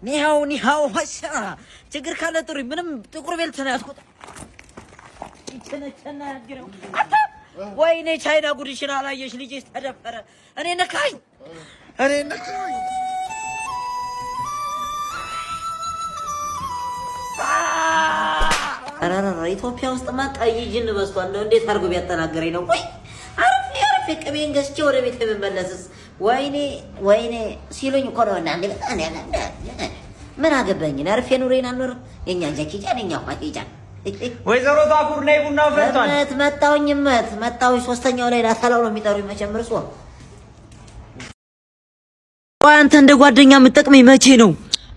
ኒሃው ኒሃው ሆሻ ችግር ካለ ጥሪ። ምንም ጥቁር belt ነው ያዝኩት። ይቸነቸና ያግረው አታ ወይኔ ቻይና ጉድሽን አላየሽ። ልጄ ተደፈረ። እኔ ነካኝ፣ እኔ ነካኝ። ኧረ ኢትዮጵያ ውስጥማ ቀይ ጅን በዝቷል። እንደው እንዴት አድርጎ ቢያጠናግረኝ ነው? ቆይ አረፌ አረፌ ቅቤን ገዝቼ ወደ ቤት የምመለስስ ወይኔ ወይኔ ሲሉኝ እኮ ነው። እና ምን አገባኝ? አርፌ ኑሬን አልኖርም። የኛ ጃኪጃን የኛ ኳኪጃን። ወይዘሮ ታኩር ነይ፣ ቡና ፈልቷል። እመት መጣሁኝ፣ እመት መጣሁኝ። ሶስተኛው ላይ ላተላው ነው የሚጠሩኝ መቼም እርሶ። ቆይ አንተ እንደ ጓደኛ የምትጠቅመኝ መቼ ነው?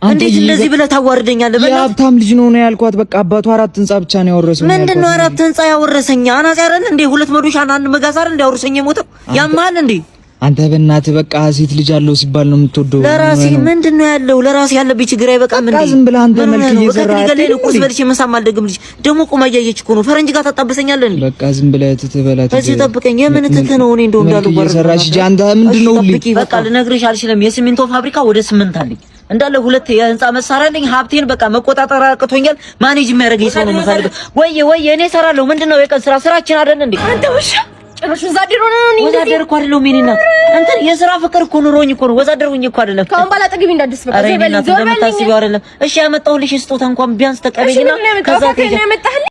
እንዴት እንደዚህ ብለህ ታዋርደኛለህ? የሀብታም ልጅ ነው ነው ያልኳት። በቃ አባቱ አራት ህንጻ ብቻ ነው ያወረሰው። ምንድን ነው አራት ህንጻ ያወረሰኝ? አናጺ አይደል እንዴ? ሁለት መዶሻ እና አንድ መጋዝ አይደል እንዴ ያወረሰኝ የሞተው? ያማል እንዴ? አንተ በእናትህ በቃ ሴት ልጅ አለው ሲባል ነው የምትወደው። ለራሴ ምንድን ነው ያለው? ለራሴ ያለብኝ ችግር አይበቃም እንዴ? ዝም ብለህ አንተ መልክ እየዘራህ አይደል? ቁርስ በልቼ ምሳም አልደግም። ልጅ ደግሞ ቆማ እያየች እኮ ነው። ፈረንጅ ጋር ታጣብሰኛለህ እንዴ? በቃ ዝም ብለህ ትትህ በላት። እዚህ ጠብቀኝ። የምን ትትህ ነው? እኔ እንደው እንዳሉ እየሰራሽ እንጂ አንተ ምንድን ነው ሁሌ በቃ ልነግርሽ አልችልም። የሲሚንቶ ፋብሪካ ወደ 8 አለኝ እንዳለ ሁለት የህንፃ መሳሪያ አለኝ። ሀብቴን በቃ መቆጣጠር አቅቶኛል። manage የሚያደርገኝ ሰው ነው የምፈልገው። ወይዬ ወይዬ እኔ እሰራለሁ። ምንድን ነው የቀን ስራ ስራችን አይደል እንዴ? አንተ ውሻ ጭራሽ ወዛደር ሆነ ነው። ወዛደር እኮ አይደለሁም የእኔ እናት። እንትን የስራ ፍቅር እኮ ኑሮኝ እኮ ነው። ወዛደር ሁኜ እኮ አይደለም። ከአሁን በኋላ አጠገቤ እንዳትደርስ በቃ። ዞር በልኝ፣ ዞር በልኝ። እንደምታስቢው አይደለም። እሺ ያመጣሁልሽ ስጦታ እንኳን ቢያንስ ተቀበይና ከዛ ያመጣህልኝ።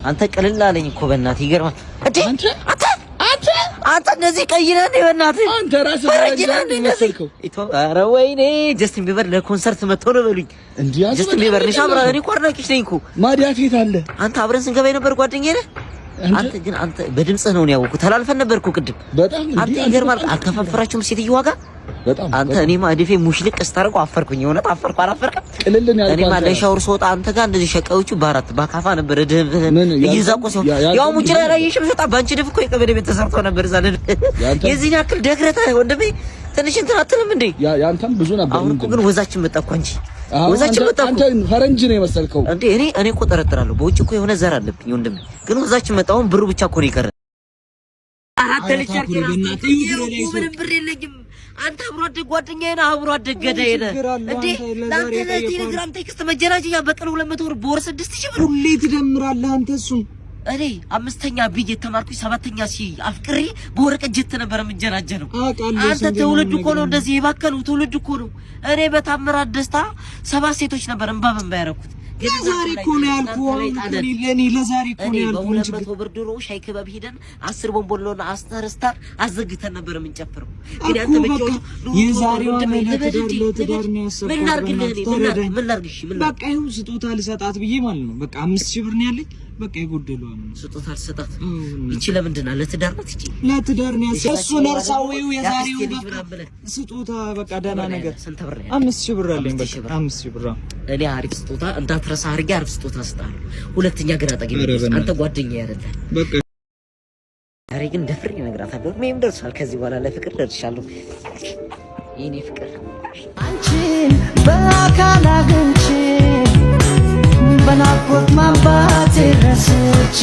አንተ ቅልል አለኝ እኮ በእናትህ ይገርማል። እንዴ አንተ እንደዚህ ቀይ ነህ እንዴ? በእናትህ አንተ ራስህ ፈረንጅ ነህ እንዴ? መሰልከው። ኧረ ወይኔ ጀስቲን ቢበር ለኮንሰርት መጥቶ ነው በሉኝ። ጀስቲን ቢበር ነሽ? አብራ እኔ እኮ አድናቂሽ ነኝ እኮ። ማዲያት የት አለ? አንተ አብረን ስንገባ የነበር ጓደኛዬ ነህ። አንተ ግን አንተ በድምፅህ ነው ያወኩህ። ተላልፈን ነበር እኮ ቅድም። በጣም አንተ ይገርማል። አልከፋፈራችሁም ሴትዮዋ ጋር በጣም አንተ እኔማ እድፌ ሙሽልቅ ስታደርገው አፈርኩኝ። የእውነት አፈርኩ። አላፈርክም? ቅልል ነው ያልኩህ። እኔማ ለሻወር ስወጣ አንተ ጋር እንደዚህ ሸቀዮቹ በአራት በአካፋ ነበር እድፍህን እየዛቁ ሲሆን ያው ሙጭ ላይ አላየሽም? ስወጣ በአንቺ ድፍ እኮ የቀበሌ ቤት ተሰርቶ ነበር። እዛ የዚህን ያክል ደክረተህ ወንድሜ ትንሽ እንትን አትልም እንዴ? ያንተም ብዙ ነበር። አሁን እኮ ግን ወዛችን መጣ እኮ አንቺ ወዛችን መጣ እኮ። አንተ ፈረንጅ ነው የመሰልከው እንዴ? እኔ እኮ ጠረጥራለሁ። በውጭ እኮ የሆነ ዘር አለብኝ ወንድሜ። ግን ወዛችን መጣ። አሁን ብሩ ብቻ እኮ ነው የቀረ። አራት ልጅ ምንም ብር የለኝም። አንተ አብሮ አደግ ጓደኛዬ ነህ፣ አብሮ አደግ ገዳዬ ነህ። እንዴ ለአንተ ለቴሌግራም text መጀናጀኛ በቀን 200 ብር በወር 6000 ብር ሁሌ ትደምራለህ አንተ እሱን። እኔ አምስተኛ B የተማርኩኝ ሰባተኛ C አፍቅሬ በወረቀት ጀት ነበር የምጀናጀነው። አንተ ትውልድ እኮ ነው እንደዚህ የባከኑ ትውልድ እኮ ነው። እኔ በታምራት ደስታ 7 ሴቶች ነበር እንባ በእንባ ያደረኩት። ለዛሬ እኮ ነው ያልኩህ። ለኔ ለዛሬ እኮ ነው ያልኩህ። በ200 ብር ድሮ ሻይ ክበብ ሄደን 10 ቦምቦሎና 10 ስታር አዘግተን ነበር የምንጨፍረው። ግን አንተ የዛሬዋ ለትዳር ነው ያሰብኩት። ምን ላድርግልህ? ምን ላድርግ? እሺ ምን በቃ ይኸው ስጦታ ልሰጣት ብዬ ማለት ነው። በቃ 5000 ብር ነው ያለኝ። በቃ የጎደለው ስጦታ ልሰጣት። እቺ ለምንድን ነው? ለትዳር ናት። እቺ ለትዳር ነው ያሰብኩት። እሱን እርሳዊው የዛሬው ስጦታ በቃ ደህና ነገር። ስንት ብር ነው? 5000 ብር አለኝ። በቃ 5000 ብር። እኔ አሪፍ ስጦታ እንዳትረሳ አድርጌ አሪፍ ስጦታ እሰጥሃለሁ። ሁለተኛ ግን አጠገቤ አንተ ጓደኛዬ አይደለህ። በቃ ዛሬ ግን ደፍሬ እነግራታለሁ። እድሜም ደርሷል። ከዚህ በኋላ ለፍቅር ደርሻለሁ። የእኔ ፍቅር አንቺን በአካል አግኝቼ በናፍቆት ማንባት ረስቼ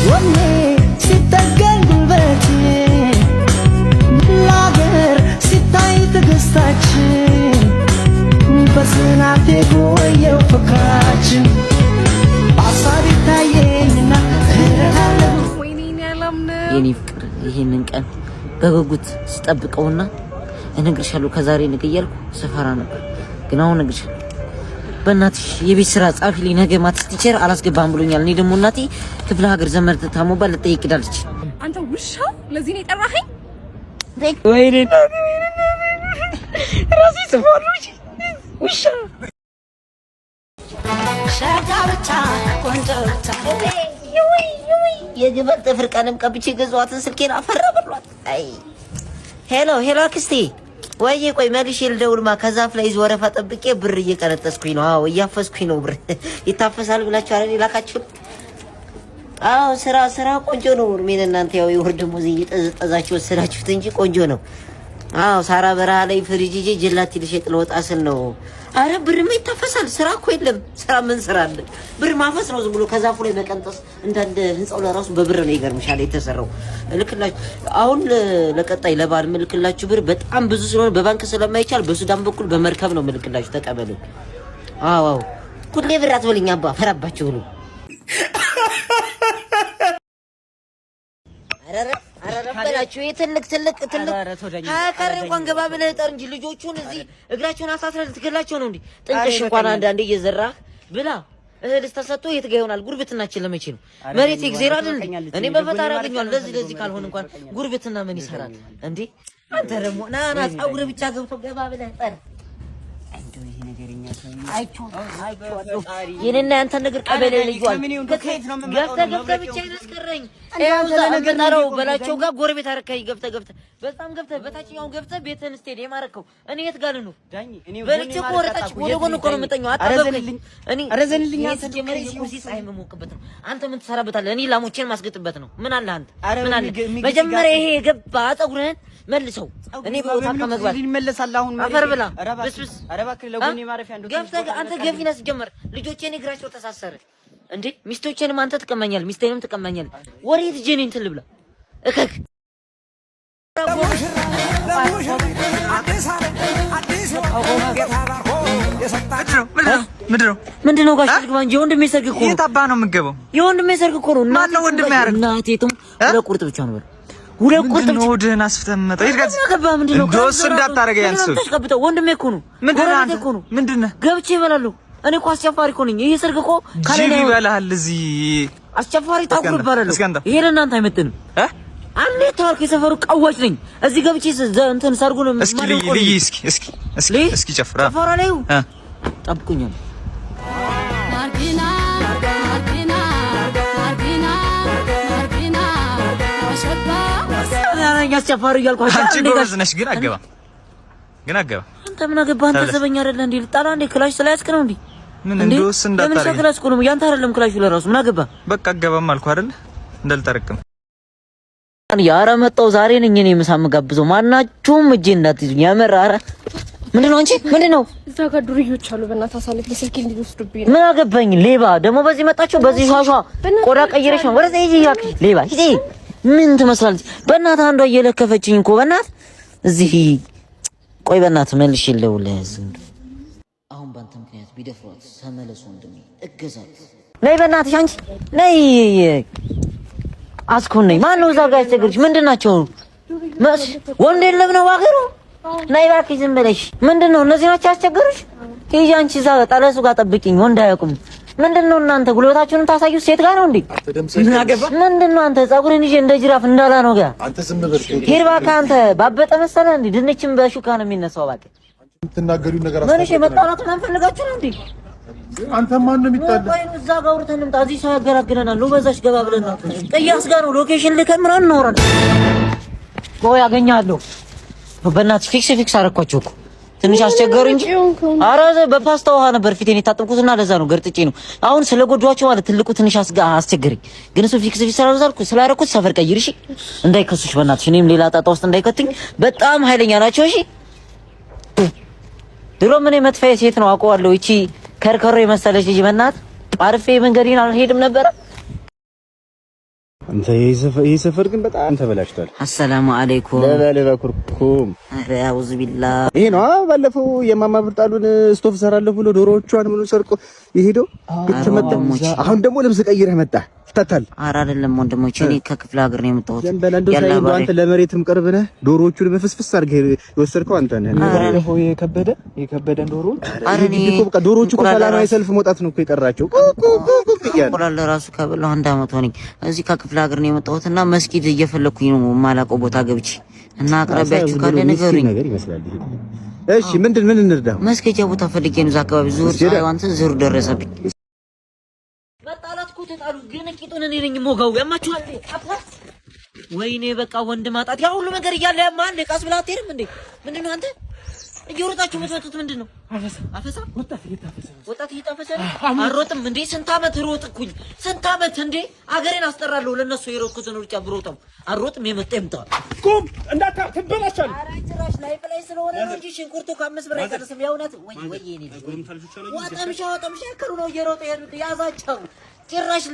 ወኔ ሲጠገን ጉልበቴ ለአገር ሲታይ ትዕግስታችን በጽናት የቆየው ፍቅራችን በሀሳብ ይታየኝና እረዳለሁ። የኔ ፍቅር ይሄንን ቀን በጉጉት ስጠብቀውና እነግርሻለሁ ከዛሬ ነገ እያልኩ ስፈራ ነበር፣ ግን አሁን እነግርሻለሁ። በእናትሽ የቤት ስራ ጻፊልኝ፣ ነገ maths teacher አላስገባም ብሎኛል። እኔ ደግሞ እናቴ ክፍለ ሀገር ዘመድ ታሞባት ልጠይቅ ሄዳለች። አንተ ውሻ፣ ለዚህ ነው የጠራኸኝ? ወይኔ ራሴ ጽፏል። ውሻ የግመል ጥፍር ቀለም ቀብቼ የገዛኋትን ስልኬን አፈራ ብሏት። አይ hello hello፣ አክስቴ ወይዬ፣ ቆይ መልሼ ልደውልማ። ከዛፍ ላይ ወረፋ ጠብቄ ብር እየቀነጠስኩኝ ነው። አዎ እያፈስኩኝ ነው። ብር ይታፈሳል ብላችሁ አይደል የላካችሁ? አዎ ስራ ስራ ቆንጆ ነው። እድሜን እናንተ ያው የወር ደመወዝ እየጠዘጠዛችሁ ወሰዳችሁት እንጂ ቆንጆ ነው። አዎ ሳራ በረሃ ላይ ፍሪጅ ይዤ ጀላቲ ልሸጥ ልወጣ ስል ነው። አረ ብርማ ይታፈሳል። ስራ እኮ የለም። ስራ ምን ስራ አለ? ብር ማፈስ ነው ዝም ብሎ ከዛፉ ላይ መቀንጠስ። እንዳለ ህንፃው ለራሱ በብር ነው ይገርምሻል የተሰራው። እልክላችሁ አሁን ለቀጣይ ለበዓል ምልክላችሁ ብር በጣም ብዙ ስለሆነ በባንክ ስለማይቻል በሱዳን በኩል በመርከብ ነው ምልክላችሁ። ተቀበሉ። አዎ አዎ፣ ሁሌ ብር አትበልኝ አባ ፈራባችሁ ብሎ በላቸው። ይሄ ትልቅ ትልቅ ትልቅ 20 ካሬ እንኳን ገባ ብለህ ጠር እንጂ ልጆቹን እዚህ እግራቸውን አሳስረህ ልትገላቸው ነው እንዴ? ጥንቅሽ እንኳን አንዳንዴ እየዘራህ ብላ። እህልስ ተሰጥቶ የት ጋ ይሆናል? ጉርብትናችን ለመቼ ነው? መሬት የእግዜር አይደል እንዴ? እኔ በፈጣሪ አገኘዋለሁ። ለዚህ ለዚህ ካልሆነ እንኳን ጉርብትና ምን ይሰራል እንዴ? አንተ ደግሞ ና ና፣ ፀጉርህ ብቻ ገብቶ ገባ ብለህ ጠር። አይቼዋለሁ። የእኔና ያንተን ነገር ቀበሌ ልዩዋል። ገብተህ ገብተህ ብቻ ይመስከረኝ የምጠራው በላቸው ጋር ጎረቤት አረካኝ። ገብተህ ገብተህ በጣም ገብተህ በታችኛው ገብተህ ቤትህን ስቴዲየም አረከው። እኔ የት ጋር ልኑር? በልቼ እኮ ወደ ታች ወደ ጎን እኮ ነው የምጠኛው። አጣበብከኝ። እኔ ሲጀመር የኩርሲ ፀሐይ የምሞቅበት ነው። አንተ ምን ትሰራበታለህ? እኔ ላሞቼን ማስገጥበት ነው። ምን አለ አንተ? ምን አለ መጀመሪያ ይሄ የገባ ፀጉርህን መልሰው። እኔ ቦታ ከመግባት አፈር ብላ ብስብስ ገብተህ አንተ ገፊ ነህ ሲጀመር። ልጆቼን እግራቸው ተሳሰረ እንዴ? ሚስቶቼንም አንተ ትቀማኛለህ፣ ሚስቴንም ትቀማኛለህ። ወሬት ጄኔ እንትን ልብላ እከክ። ምንድን ነው? ምንድን ነው ጋሽ ልግባ እንጂ የወንድሜ ሰርግ እኮ ነው። የት አባ ነው የምትገባው? የወንድሜ ሰርግ እኮ ነው። ማነው ወንድሜ ያደረገው? እናቴ ትሙት ሁለት ቁርጥ ብቻ ነው በለው። ሁለት ቁርጥ ምንድን ነው ሆድህን አስፍተህ የምመጣው? ሂድ ከዚህ። ገባ። ምንድን ነው እንደው እሱ እንዳታደርገኝ አንተ ሰው። ተሽቀብጠው ወንድሜ እኮ ነው። ምንድን ነህ ጎረቤቴ አንተ? እኮ ነው። ምንድን ነህ? ገብቼ እበላለሁ። እኔ እኮ አስቸፋሪ እኮ ነኝ። ይሄ ሰርግ እኮ ጅብ ካለኔ ይበላሃል እዚህ። አስቸፋሪ ታኩር እባላለሁ። እስኪ አንተ። ይሄ ለእናንተ አይመጥንም። እ? አንዴ ተዋልክ የሰፈሩ ቀዋጭ ነኝ። እዚህ ገብቼ እንትን ሰርጉን እስኪ ልይ ልይ እስኪ እስኪ እስኪ እስኪ ጨፍራ ጨፈራ ላይ እ ጠብቁኛል። ማርጊና ማርጊና ማርጊና ማርጊና አሸባ ነኝ አስቸፋሪ እያልኩ አንቺ ጎበዝ ነሽ ግን አገባ ግን አገባ። አንተ ምን አገባህ? አንተ ዘበኛ አይደለህ እንዴ? ልጣላ እንዴ? ክላሽ ስለያዝክ ነው እንዴ? ምን እንደው እሱ ለምን እንዳታደርገኝ። ክላሽ እኮ ነው ያንተ አይደለም። ክላሹ ለራሱ ምን አገባህ? በቃ አገባም አልኩህ አይደል? እንዳልጠረቅም። ያረ መጣው ዛሬ ነኝ እኔ ምሳ የምጋብዘው። ማናችሁም እጄ እንዳትይዙኝ። ያመራ አረ ምንድን ነው አንቺ? ምንድን ነው? እዛ ጋር ዱርዮች አሉ። በእናትህ አሳልፍ፣ ለስልኬ እንዲወስዱብኝ ነው። ምን አገባኝ? ሌባ ደግሞ በዚህ መጣችሁ። በዚህ ሿሿ ቆዳ ቀይረሽ ነው ወደዛ ሂጂ እያልኩሽ ሌባ ሂጂ። ምን ትመስላለች? በእናትህ አንዷ እየለከፈችኝ እኮ በእናትህ እዚህ ቆይ፣ በእናትህ መልሼ ልደውልልህ። አሁን በአንተ ምክንያት ቢደፍሯት ተመለሱ ወንድሜ፣ እገዛት። ነይ በእናትሽ አንቺ ነይ። አስኩን ነይ። ማነው እዛ ጋር ያስቸገረች? ምንድን ናቸው? ወንድ የለም ነው ባገሩ? ነይ እባክሽ ዝም ብለሽ። ምንድን ነው እነዚህ ናቸው ያስቸገሩሽ? ሂጂ አንቺ እዛ ጠለሱ ጋር ጠብቂኝ። ወንድ አያውቁም። ምንድን ነው እናንተ ጉልበታችሁንም ታሳዩት ሴት ጋር ነው እንዴ? ምን አገባ? ምንድን ነው አንተ ፀጉርን ይዤ እንደ ጅራፍ እንዳላ ነው ጋር አንተ ዝም በል። ሂድ እባክህ አንተ ባበጠ መሰለህ እንዴ? ድንችን በሹካ ነው የሚነሳው። እባክህ የምትናገሪው ነገር ምን እሺ፣ መጣላት ምናምን ፈልጋችሁ ነው እንዴ? አንተ ማን ነው የሚጣለው? ቆይ እዛ ጋር አውርተን እንምጣ። እዚህ ሰው ያገላግለናል። ነው በዛች ገባ ብለን ነው ቅያስ ጋር ነው location ልከን ምናምን እናወራለን። ቆይ አገኛለሁ። በእናትሽ fix fix አደረኳቸው እኮ ትንሽ አስቸገሩ እንጂ። ኧረ በፓስታ ውሃ ነበር ፊቴን የታጠብኩትና ለዛ ነው ገርጥጬ ነው። አሁን ስለጎዷቸው ማለት ትልቁ ትንሽ አስቸገረኝ፣ ግን እሱ fix fix ስላደረኩት ሰፈር ቀይር እሺ፣ እንዳይከሱሽ በእናትሽ፣ እኔም ሌላ ጣጣ ውስጥ እንዳይከቱኝ። በጣም ኃይለኛ ናቸው። እሺ ድሮ ምን መጥፋዬ ሴት ነው አውቀዋለሁ። እቺ ከርከሮ የመሰለች ልጅ በእናትህ አርፌ መንገዴን አልሄድም ነበረ። አንተ ይህ ሰፈር ግን በጣም ተበላሽቷል። አሰላሙ አለይኩም። ለበለ ኩርኩም። ኧረ አውዙ ቢላ። ይሄ ነው ባለፈው የማማ ብርጣሉን ስቶፍ እሰራለሁ ብሎ ዶሮዎቿን ምኑ ሰርቆ የሄደው ብትመጣ፣ አሁን ደግሞ ልብስ ቀይረህ መጣ። ትታታል። ኧረ አይደለም ወንድሞቼ፣ እኔ ከክፍለ ሀገር ነው የመጣሁት። ዘንበላ እንደው ሳይ እንደው አንተ ለመሬትም ቅርብ ነህ። ዶሮዎቹን በፍስፍስ አድርገህ የወሰድከው አንተ ነህ። ባለፈው የከበደ ዶሮዎች ኧረ እኔ እኮ በቃ ዶሮዎቹ እኮ ሰላማዊ ሰልፍ መውጣት ነው እኮ የቀራቸው። ቁ ቁ ቁ እያሉ እንቁላል ለራሱ ከበላሁ አንድ አመት ሆነኝ። እዚህ ከክፍለ ሀገር ነው የመጣሁት እና መስጊድ እየፈለኩኝ ነው የማላውቀው ቦታ ገብቼ እና አቅራቢያችሁ ካለ ንገሩኝ። ነገር ይመስላል ይሄ። እሺ ምንድን ምን እንርዳው? መስገጃ ቦታ ፈልጌ ነው እዛ አካባቢ ዙር ፀሐይዋ እንትን ዙር ደረሰብኝ። መጣላት እኮ ተጣሉ፣ ግን ቂጡን እኔ ነኝ የምወጋው። ያማችኋል? ወይኔ በቃ ወንድ ማጣት ያ ሁሉ ነገር እያለ ያማል። ቀስ ብላ አትሄድም እንዴ? ምንድን ነው አንተ? እየሮጣችሁ የምትመጡት ምንድን ነው? አፈሳ ወጣት እየታፈሰ ነው። አልሮጥም እንዴ? ስንት ዓመት ሮጥኩኝ። ስንት ዓመት እንዴ? አገሬን አስጠራለሁ። ለእነሱ የሮጥኩትን ሩጫ ብሮጠው አልሮጥም። የመጣ ይምጣ። ቁም እንዳታ ትበላሻለህ። ኧረ ጭራሽ live ላይ ስለሆነ ነው እንጂ ሽንኩርቱ ከ5 ብር አይቀንስም። የእውነት ወይ ወይ የኔ ልጅ ወጠምሻ ወጠምሻ ያከሉ ነው እየሮጡ የሄዱት። ያዛቸው ጭራሽ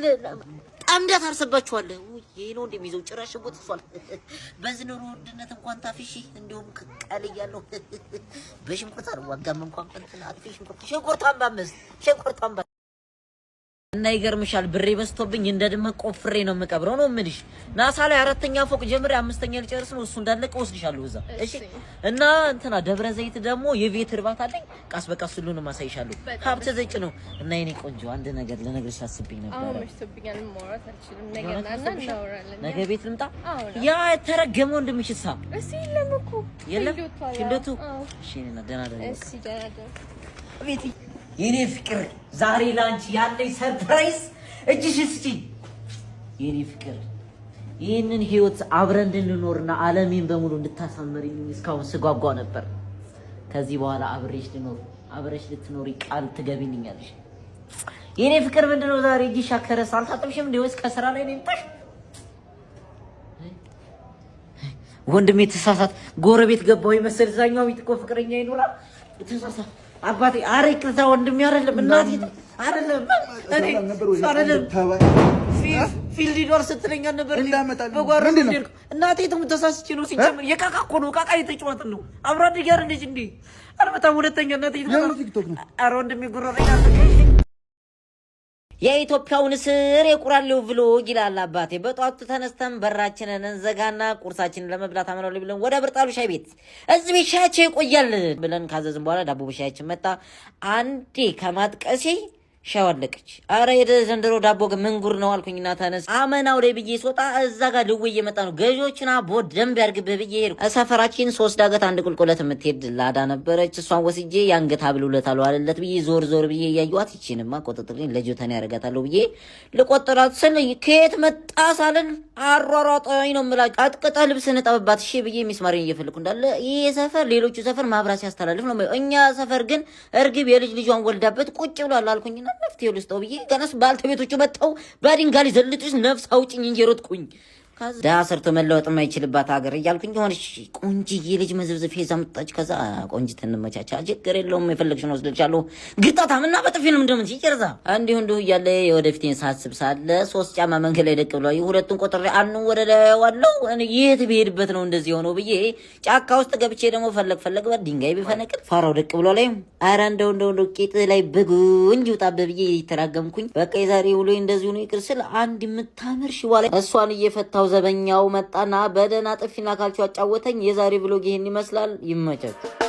ጠምደህ ታርስባችኋለህ። ይሄ ነው እንደሚይዘው ጭራሽ ሽጉጥ እሷል። በዚህ ኑሮ ውድነት እንኳን ታፍሺ እንዲሁም ቀል እያለሁ በሽንኩርት አልዋጋም እንኳን እንትን አጥፊ ሽንኩርት ሽንኩርቷን በ5 ሽንኩርቷን እና ይገርምሻል፣ ብሬ በዝቶብኝ እንደ ድመት ቆፍሬ ነው የምቀብረው ነው የምልሽ። ናሳ ላይ አራተኛ ፎቅ ጀምሬ አምስተኛ ልጨርስ ነው። እሱ እንዳለቀ ወስድሻለሁ እዛ። እሺ። እና እንትና ደብረ ዘይት ደግሞ የቤት እርባታ አለኝ። ቀስ በቀስ ሁሉንም አሳይሻለሁ። ሀብተ ዘጭ ነው። እና የኔ ቆንጆ አንድ ነገር ልነግርሽ አስቤ ነበረ። አሁን መሽቶብኛል፣ ማውራት አልችልም። ነገ ና እና እናወራለን። ነገ ቤት ልምጣ? አዎ። ያ የተረገመ ወንድምሽ እሳ እሱ የለም እኮ። የለም field ወጥቷል። ፊልዶቱ። አዎ። እሺ፣ እኔ ደህና ደህና። እሺ፣ ደህና ደህና። ቤቲ የኔ ፍቅር ዛሬ ላንቺ ያለኝ surprise እጅሽን ስጪኝ። የኔ ፍቅር ይህንን ህይወት አብረን እንድንኖርና ዓለሜን በሙሉ እንድታሳምሪኝ እስካሁን ስጓጓ ነበር። ከዚህ በኋላ አብሬሽ ልኖር፣ አብረሽ ልትኖሪ ቃል ትገቢልኛለሽ። የኔ ፍቅር ምንድነው ዛሬ እጅሽ አከረስ? አልታጠብሽም እንዴ ወይስ ከስራ ላይ ነው የመጣሽ? ወንድሜ ተሳሳት፣ ጎረቤት ገባሁ መሰል። እዛኛው ቤት እኮ ፍቅረኛ ይኖራል። ተሳሳት አባቴ። ኧረ ይቅርታ ወንድሜ፣ አይደለም እናቴ፣ አይደለም እኔ አይደለም field ሂዷል ስትለኝ አልነበር? በጓሮ እናቴ ትሙት ተሳስቼ ነው። ሲጀምር የቃቃ እኮ ነው፣ ቃቃ እየተጫወትን ነው። አብሮ አደግ አይደለች እንዴ? አልመጣም። ሁለተኛ እናቴ። ኧረ ወንድሜ ጉሮሮዬን። የኢትዮጵያው ንስር የቁራሌው vlog ይላል አባቴ። በጧቱ ተነስተን በራችንን እንዘጋና ቁርሳችንን ለመብላት አመናል ብለን ወደ ብርጣሉ ሻይ ቤት፣ እዚህ ቤት ሻያቸው ይቆያል ብለን ካዘዝን በኋላ ዳቦ በሻያችን መጣ። አንዴ ከማጥቀሴ ሻዩ አለቀች። አረ የዘንድሮ ዳቦ ግን ምን ጉር ነው አልኩኝና ተነስ አመናው ላይ ብዬ ስወጣ እዛ ጋር ልዌ እየመጣ ነው። ገዢዎችን አቦ ደንብ ያርግብህ ብዬ ሄድኩ። ሰፈራችን ሶስት ዳገት አንድ ቁልቁለት የምትሄድ ላዳ ነበረች። እሷን ወስጄ የአንገት ሐብል ውለታ አልዋለለት ብዬ ዞር ዞር ብዬ እያየኋት ይቺንማ ቆጥጥልኝ ለጆተን ያደርጋታለሁ ብዬ ልቆጥራት ስል ከየት መጣ ሳልል አሯሯጠኝ ነው የምላቸው። ቀጥቅጠህ ልብስ እንጠብባት እሺ ብዬ ሚስማሬን እየፈለኩ እንዳለ ይህ ሰፈር ሌሎቹ ሰፈር ማብራት ሲያስተላልፍ ነው። እኛ ሰፈር ግን እርግብ የልጅ ልጇን ወልዳበት ቁጭ ብሏል አልኩኝና መፍትሄ ልስጠው ብዬ ገናስ ባልተቤቶቹ መጥተው በድንጋይ ሊዘልጡኝ ነፍስ አውጭኝ እንጂ ሮጥኩኝ። ከዛ ሰርቶ መለወጥ የማይችልባት ሀገር እያልኩኝ የሆነች ቆንጅዬ ልጅ መዘብዘፍ ይዛ መጣች። ከዛ ቆንጅት እንመቻቻ ችግር የለውም የፈለግሽውን ወስደልሻለሁ። ግጣታም እና በጥፊ ነው እንደምን ሲጨርሳ እንዲሁ እንዲሁ እያለ የወደፊቴን ሳስብ ሳለ ሶስት ጫማ መንገድ ላይ ደቅ ብሏል። ሁለቱን ቆጥሬ አንዱ ወደ ላይ ዋለው የት ብሄድበት ነው እንደዚህ የሆነው ብዬ ጫካ ውስጥ ገብቼ ደግሞ ፈለግ ፈለግ ድንጋይ ቢፈነቅል ፋራው ደቅ ብሎ ላይ ኧረ እንደው እንደው እንደው ቂጥ ላይ ብጉንጅ ውጣብህ ብዬ የተራገምኩኝ። በቃ የዛሬ ውሎ እንደዚሁ ነው ይቅር ስል አንድ የምታምር ሽዋ ላይ እሷን እየፈታው ዘበኛው መጣና በደህና ጥፊና ካልቾ አጫወተኝ። የዛሬ vlog ይህን ይመስላል። ይመቻችሁ።